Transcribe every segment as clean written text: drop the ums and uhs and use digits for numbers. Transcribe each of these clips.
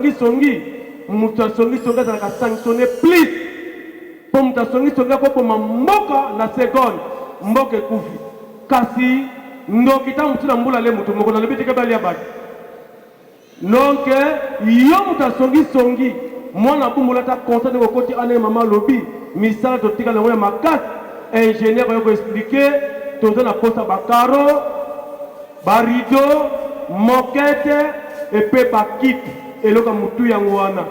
Songi songi, moto ya songi songi azalaka sanctionne plus po moto ya songi songi akoboma mboka na seconde, mboka ekufi. Kasi ndoki tango mosusu na mbula ale moto moko, nalobi te ke balia bato. Donc yo moto ya songi songi, mwana bumbu lata constat ndenge okoti awa ndenge mama alobi, misala totikali nango ya makasi, ingenieur aye ko expliquer, toza na posa ba carreaux, Ba rideaux, moquette et pe ba kiti eloko ya mutuya yango wana.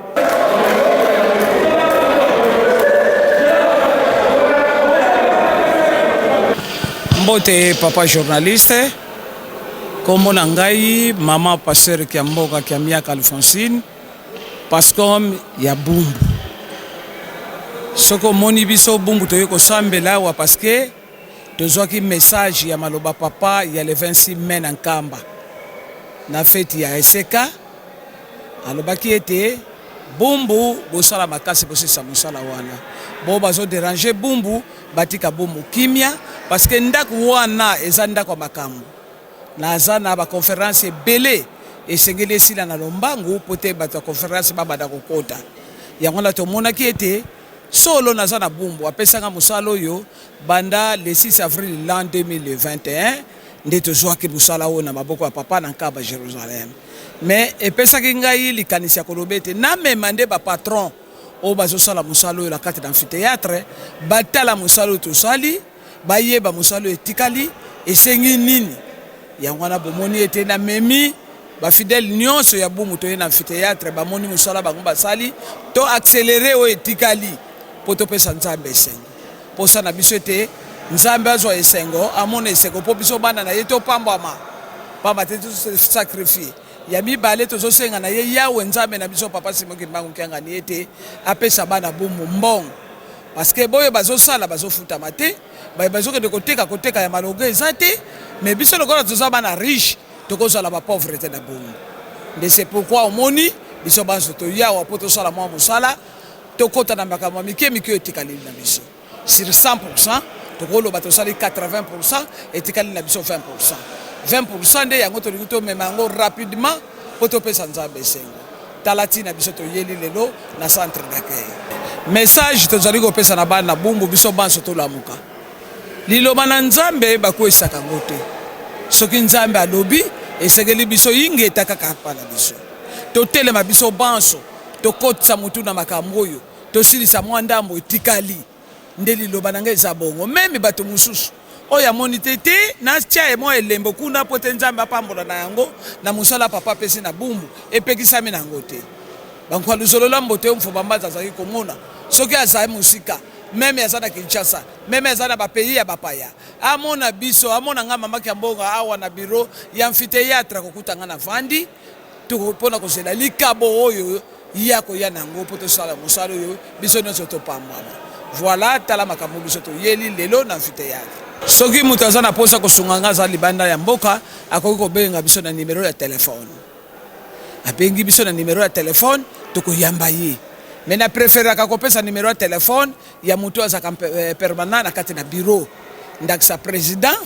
Mbote papa journaliste, kombo na ngai maman pasteur Kiamboka Kiamiaka Alphonsine, pascom ya Bumbu. Soki omoni biso Bumbu toye kosambela awa parce que Tozwaki message ya maloba papa ya le 26 mai na Nkamba na feti ya Eseka. Alobaki ete Bumbu bosala makasi bosilisa mosala wana. Bo bazo deranger Bumbu batika Bumbu kimia parce que ndaku wana eza ndaku ya makambo. Naza na ba conference ebele esengeli esila na lombangu po te bato ya conference babanda kokota. Yango wana tomonaki ete Solo naza na Bumbu apesa nga mosala oyo banda le 6 avril l'an 2021 nde tozuaki mosala oyo na maboko ya papa na Nkaba Jerusalem. Mais epesaki ngai likanisi ya koloba ete namema nde ba patrons oyo bazosala mosala oyo na kati na amphiteatre batala mosala oyo tosali, bayeba mosala oyo etikali esengi nini. Yango wana bomoni ete namemi Ba fidèles nionso ya Bumu toye na amphitheatre bamoni musala bango basali to accelerer oyo etikali po topesa Nzambe esengo. Posa na biso ete Nzambe azwa esengo, amona esengo po biso bana na ye topambwama pamba te to se sacrifier. Ya mibale tozosenga na ye Yahwe Nzambe na biso Papa Simon Kimbangu Kiangani ete apesa bana Bumu mbongo parce que boyo bazosala bazofutama te, baye bazokende koteka koteka ya malonga eza te mais biso lokola toza bana riche Tokozala ba pauvre te na bongo nde c'est pourquoi omoni biso banso toye awa mpo tosala mwa mosala, tokota na makambo ya mike mike oyo etikaleli na biso. Sur 100% tokoloba tosali 80% etikali na biso 20%. 20% nde yango tolingi tomema yango rapidement mpo topesa Nzambe esengo. Tala ntina biso toyeli lelo na centre d'accueil. Message tozali kopesa na bana Bumbu, biso banso tolamuka. Liloba na Nzambe bakweyisaka yango te. Soki Nzambe alobi, esengeli biso ingeta kaka epa na biso. Totelema biso banso, tokotisa mutu na makambo oyo, tosilisa mwa ndambo etikali. Nde liloba na ngai eza bongo. Meme bato mosusu oyo amoni te te natia ye mwa elembo kuna mpo te Nzambe apambola na yango na mosala papa apesi na Bumbu, epekisami na yango te. Bankwa luzolola mbote oyo Mfoba Mbanza azalaki komona soki azali mosika. Meme aza na Kinshasa, meme aza na ba pays ya bapaya, amona biso, amona nga mama Kiambonga awa na bureau ya amphiteatre, akokuta nga navandi mpo na kozela likabo oyo ye akoya na yango mpo tosala mosala oyo biso nyonso topambwama. Voilà, tala makambo biso toyeli lelo na amphiteatre. Soki moto aza na mposa kosunga nga aza libanda ya mboka, akoki kobenga biso na numero ya telephone. Abengi biso na numero ya telephone tokoyamba ye mais na preferaka kopesa numero ya telephone ya mutu azalaka permanent na kati na bureau ndakisa president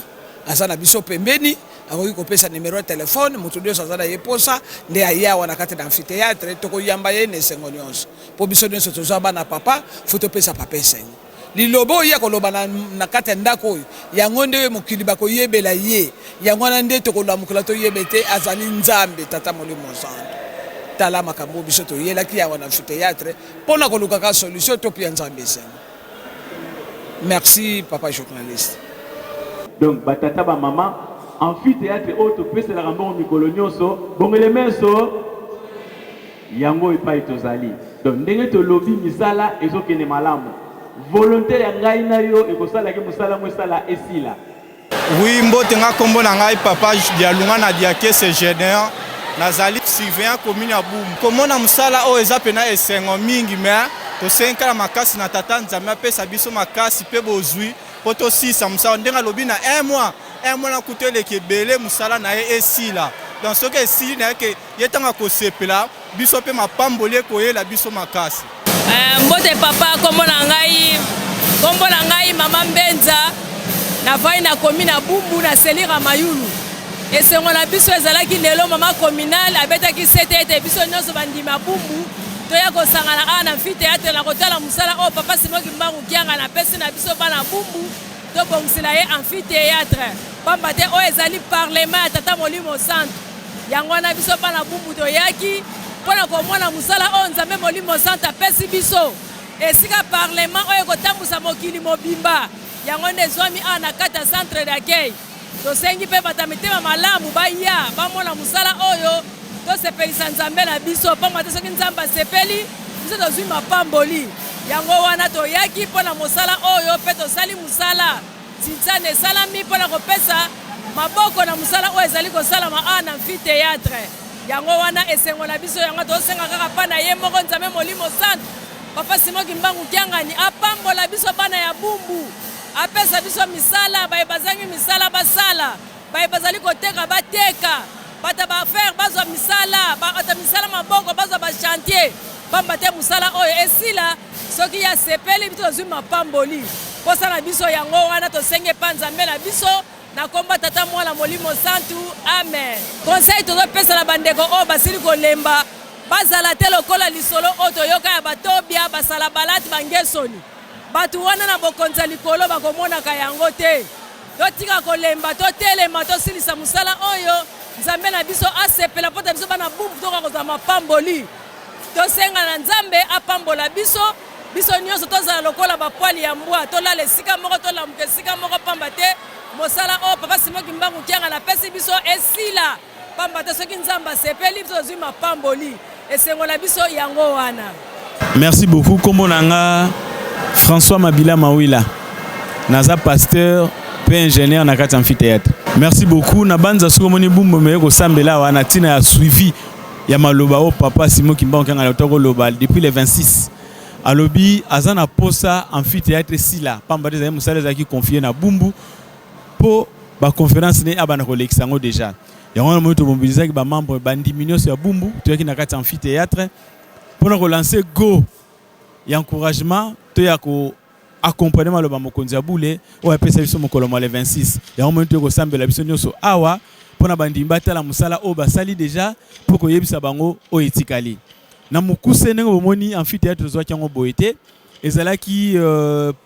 aza na biso pembeni akoki kopesa numero ya telephone mutu nionso aza na ye posa nde aye awa na kati na amphitheatre tokoyamba ye na esengo nionso po biso nionso toza bana papa faut topesa papa esengo. Liloba oyo ye akoloba na, na kati ya ndako oyo, yango nde mokili bakoyebela ye. Yango wana nde tokolamukela toyeba ete azali Nzambe, Tata Molimo Mosantu. Tala makambo oyo biso toyelaki awa na amphiteatre mpo na kolukaka solution topia Nzambe esengo. Merci papa journaliste. Donc ba tata ba mama amphitheatre oyo topeselaka mbongo mikolo nionso bongele meso Yango epai tozali. Donc ndenge tolobi misala ezo kende malamu. Volonte ya ngai na yo ekosala ke mosala yango esala esila. Oui mbote nga kombo na ngai papa Dialungana Diakese Gedeon nazali surveillant commune ya Bumbu komona mosala oyo eza pena esengo mingi mais tosengi kaka makasi na tata Nzambe apesa biso makasi pe bozui po tosilisa mosala ndenge alobi na un mois un mois na kutu eleki ebele mosala na ye esila donc soki esili na ye ke Ye ntango akosepela, biso mpe mapamboli ekoyela biso makasi. Eh, mbote papa, kombo na ngai kombo na ngai mama Mbenza, navandi na komi na Bumbu na Selira Mayulu. Esengo na biso ezalaki lelo mama communale abetaki sete ete biso nyonso bandima Bumbu toya kosangana awa na amphithéâtre na kotala mosala oyo papa Simon Kimbangu Kiangani apesi na biso bana Bumbu tobongisela ye amphithéâtre, pamba te oyo ezali parlement ya Tata Molimo Santu. Yango wana biso bana Bumbu toyaki mpo na komona mosala oyo Nzambe Molimo Santu apesi biso, esika parlement oyo ekotambusa mokili mobimba. Yango nde ezwami awa na kati ya centre d'accueil. Tosengi mpe bato ya mitema malamu baya bamona mosala oyo, tosepelisa Nzambe na biso, pamba te soki Nzambe asepeli, biso tozwi mapamboli. Yango wana toyaki mpo na mosala oyo mpe tosali mosala. Tsinsane esalami mpo na kopesa maboko na mosala oyo ezali kosalama awa na amphithéâtre. Yango wana esengo na biso, yango tosenga kaka mpa na ye moko Nzambe Molimo Santu, Papa Simon Kimbangu Kiangani apambola biso bana ya Bumbu, apesa biso misala, baye bazangi misala basala, baye bazali koteka bateka, bato ya ba affaires bazwa misala, bato ya misala maboko bazwa ba chantier, pamba te mosala oyo esila soki ye asepeli biso tozwi mapamboli. Posa na biso yango wana tosengi epa Nzambe na biso na kombo Tata Mwana Molimo Santu, amen. Conseil tozopesa na bandeko oyo basili kolemba, bazala te lokola lisolo oyo toyoka ya batobia, basalabalati, bangesoni. Bato wana na bokonzi ya likolo bakomonaka yango te. Totika kolemba, totelema, tosilisa mosala oyo Nzambe na biso asepela mpo biso bana Bumbu tokoka kozwa mapamboli. Tosenga na Nzambe apambola biso, biso nyonso tozala lokola bapwali ya mbwa, tolala esika moko, tolamuka esika moko, pamba te mosala oyo Papa Simon Kimbangu Kiangani apesi biso esila, pamba te soki Nzambe asepeli biso tozwi mapamboli. Esengo na biso yango wana. Merci beaucoup. Kombo na nga François Mabila Mawila. Naza pasteur pe ingénieur na kati amphithéâtre. Merci beaucoup. Na banza soki omoni Bumbu meye kosambela awa na tina ya suivi ya maloba oyo papa Simon Kimbangu Kiangani auta koloba depuis le 26. Alobi aza na posa amphithéâtre esila pamba te ezali mosala ezalaki confié na Bumbu po ba conférence ne abanda kolekisa yango déjà. Yango wana moyi tomobilizaki ba membre bandimi nyonso ya Bumbu, toyaki na kati ya amphithéâtre mpona kolancer go ya encouragement to ya ko accompagner maloba mokonzi ya bule oyo apesa biso mokolo mwa le 26. Yango moyi toyei kosambela biso nyonso awa mpona bandimi batala mosala oyo basali deja mpo koyebisa bango oyo etikali. Na mokuse ndenge bomoni amphithéâtre tozwaki yango boye te, ezalaki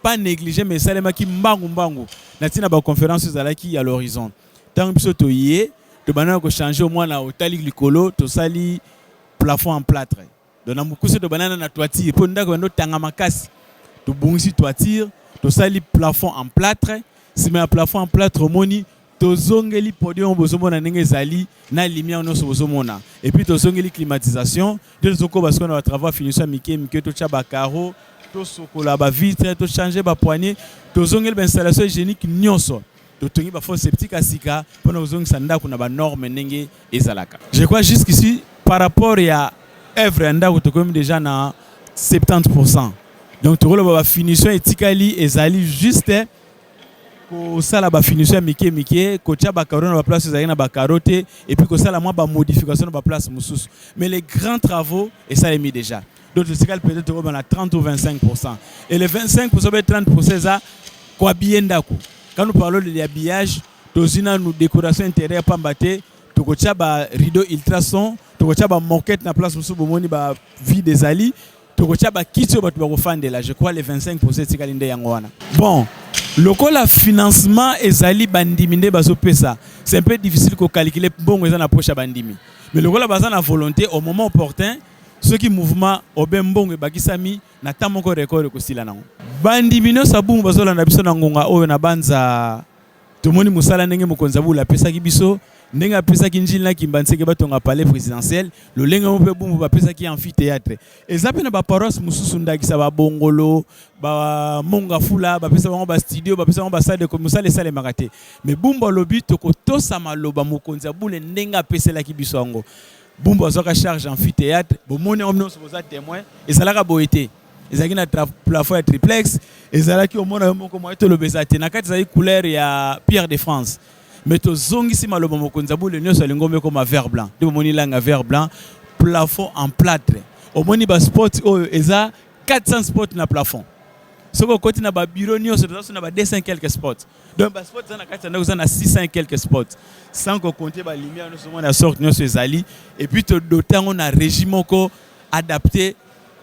pas négligé mais esalemaki mbangu mbangu na ntina ba conférence ezalaki à l'horizon. Ntango biso toye tobandaka kochanger omwana otali likolo tosali plafond en plâtre. Donc na mokuse tobandana na toiture mpo ndako bando tanga makasi, tobongisi toiture, tosali plafond en plâtre. Nsima ya plafond en plâtre omoni tozongeli podium bozomona ndenge ezali na lumière nyonso bozomona, et puis tozongeli climatisation nde tozokoba sikoyo na ba travaux ya finition ya mike mike, totya ba carreaux, tosokola ba vitre, tochange ba poignée, tozongeli ba installation hygiénique nyonso, totongi ba fosse septique ya sika mpona kozongisa ndako na ba norme ndenge ezalaka. Je crois jusqu'ici par rapport ya œuvre ya ndako tokomi déjà na 70%. Donc tokoloba ba finition etikali ezali juste kosala ba finition ya mike mike, kotia ba carreaux na ba place ezalaki na ba carreaux te, et puis kosala mwa ba modification na ba place mosusu, mais les grands travaux esalemi déjà. Donc totikali peut-être tokoba na 30 ou 25%, et les 25% be 30% eza kohabiller ndako. Quand nous parlons de l'habillage, tozwi nanu décoration intérieure, pamba te tokotia ba rideau ultrason, tokotia ba moquette na place mosusu bomoni ba vide ezali, tokotia bakiti oyo bato bakofandela. Je crois les 25% etikali nde yango wana. Bon, lokola financement ezali bandimi nde bazopesa, c'est un peu difficile kocalculer mbongo eza na poche ya bandimi, mais lokola baza na volonté, au moment opportun soki mouvement obe mbongo ebakisami na temps moko record ekosila nango. Bandimi nyonso ya Bumbu bazolanda biso na ngonga oyo, na banza tomoni mosala ndenge mokonzi ya bula apesaki biso, ndenge apesaki Njili na Kimbanseke batonga palais présidentiel, lolenge moko mpe Bumbu bapesaki amphithéâtre. Eza mpe na baparoisse mosusu, ndakisa babongolo, bamonga fula, bapesa bango bastudio, bapesa bango basale, mosala esalemaka te. Mais Bumbu alobi tokotosa maloba mokonzi ya bule ndenge apeselaki biso yango. Bumbu azwaka charge amphithéâtre, bomoni yango nyonso, boza témoin. Ezalaka boye te, ezalaki na plafond ya triplex, ezalaki omona yo moko moye toloba eza te. Na kati ezalaki couleur ya pierre de France, mais tozongisi maloba mokonzi ya bule nyonso alingi ombe ekoma vert blanc, nde bomoni langa vert blanc, plafond en plâtre. Omoni baspot oyo eza 400 spot na plafond. Soki okoti na ba bureau nyonso, toza so na ba 200 quelques spots. Donc ba spots eza na kati ya ndako, eza na 600 quelques spots, sans kocompter ba lumière nyonso omona ya sorte nyonso ezali. Et puis todoter yango na régie moko adapté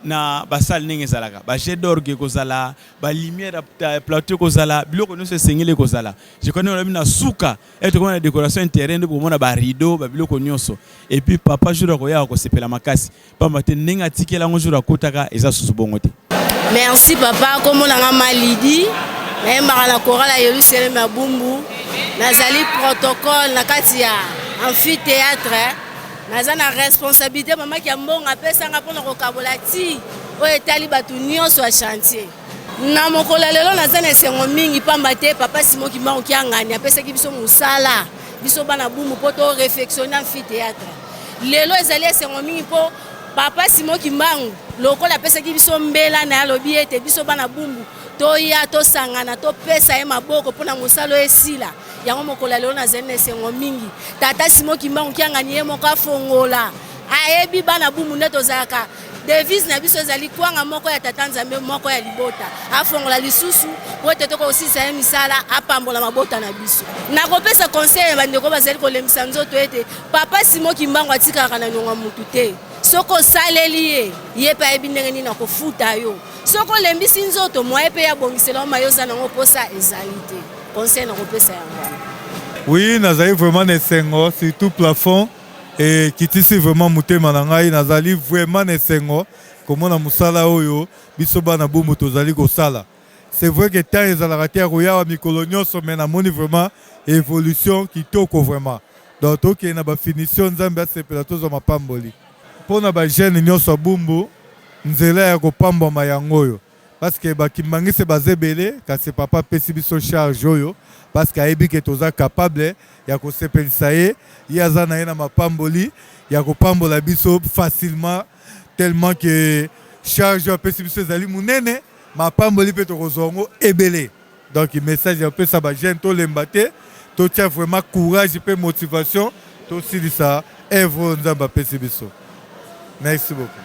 na basale ndenge ezalaka, bajet d'orgue ekozala, balumière ya plateau ekozala, biloko nyonso esengeli ekozala. Je connais, olobi na suka e tokomona na décoration intérieure nde komona barideau, babiloko nyonso. Et puis papa jour akoyaka kosepela makasi, pamba te ndenge atikela yango jour akotaka eza susu bongo te. Merci papa. Kombo na nga Malidi, nayembaka na chorale ya Yerusalem ya Bumbu. Nazali protocole na kati ya amphithéâtre. Naza na responsabilité mamaki ya mbongo apesanga mpona kokabola ti oyo etali bato nyonso ya chantier. Na mokolo ya lelo naza na esengo mingi, pamba te papa Simon Kimbangu Kiangani apesaki biso mosala, biso bana Bumbu, mpo to réfectionner amphithéâtre. Lelo ezali esengo mingi mpo papa Simon Kimbangu lokola apesaki biso mbela na ye, alobi ete biso bana Bumbu toya tosangana, topesa ye maboko mpona mosala oyo esila. Yango mokolo ya lelo nazali na esengo mingi. Tata Simon Kimbangu Kiangani ye moko afongola. Ayebi bana Bumbu nde tozalaka, devise na biso ezali kwanga moko ya tata Nzambe moko ya libota. Afongola lisusu po ete tokosilisa ye misala, apambola mabota na biso. Nakopesa conseil ya bandeko bazali kolembisa nzoto ete papa Simon Kimbangu atikaka na niongo ya mutu te. Soki osaleli ye, ye mpe ayebi ndenge nini akofuta yo. Soki olembisi nzoto, moye mpe abongisela yo maye oza nango mposa ezali te. Conseil nakopesa yango wana. Oui, nazali vraiment na esengo, surtout plafond ekitisi vraiment motema na ngai. Nazali vraiment na esengo komona mosala oyo biso bana Bumbu tozali kosala. C'est vrai que temps ezalaka te ya koyawa mikolo nyonso, mais namoni vraiment évolution kitoko vraiment. Donc tokende na bafinition, Nzambe asepela, tozwa mapamboli. Mpona bajeune nyonso ya Bumbu, nzela ya kopambwama yango oyo, parce que bakimbangisi baza ebele, kasi papa apesi biso charge oyo parce que ayebi ke toza capable ya kosepelisa ye. Ye aza na ye na mapamboli ya kopambola biso facilement, tellement que charge oyo apesi biso ezali monene, mapamboli mpe tokozwa yango ebele. Donc message ya kopesa bajeune: tolemba te, totia vraiment courage mpe motivation, tosilisa œuvre oyo Nzambe apesi biso. Merci beaucoup.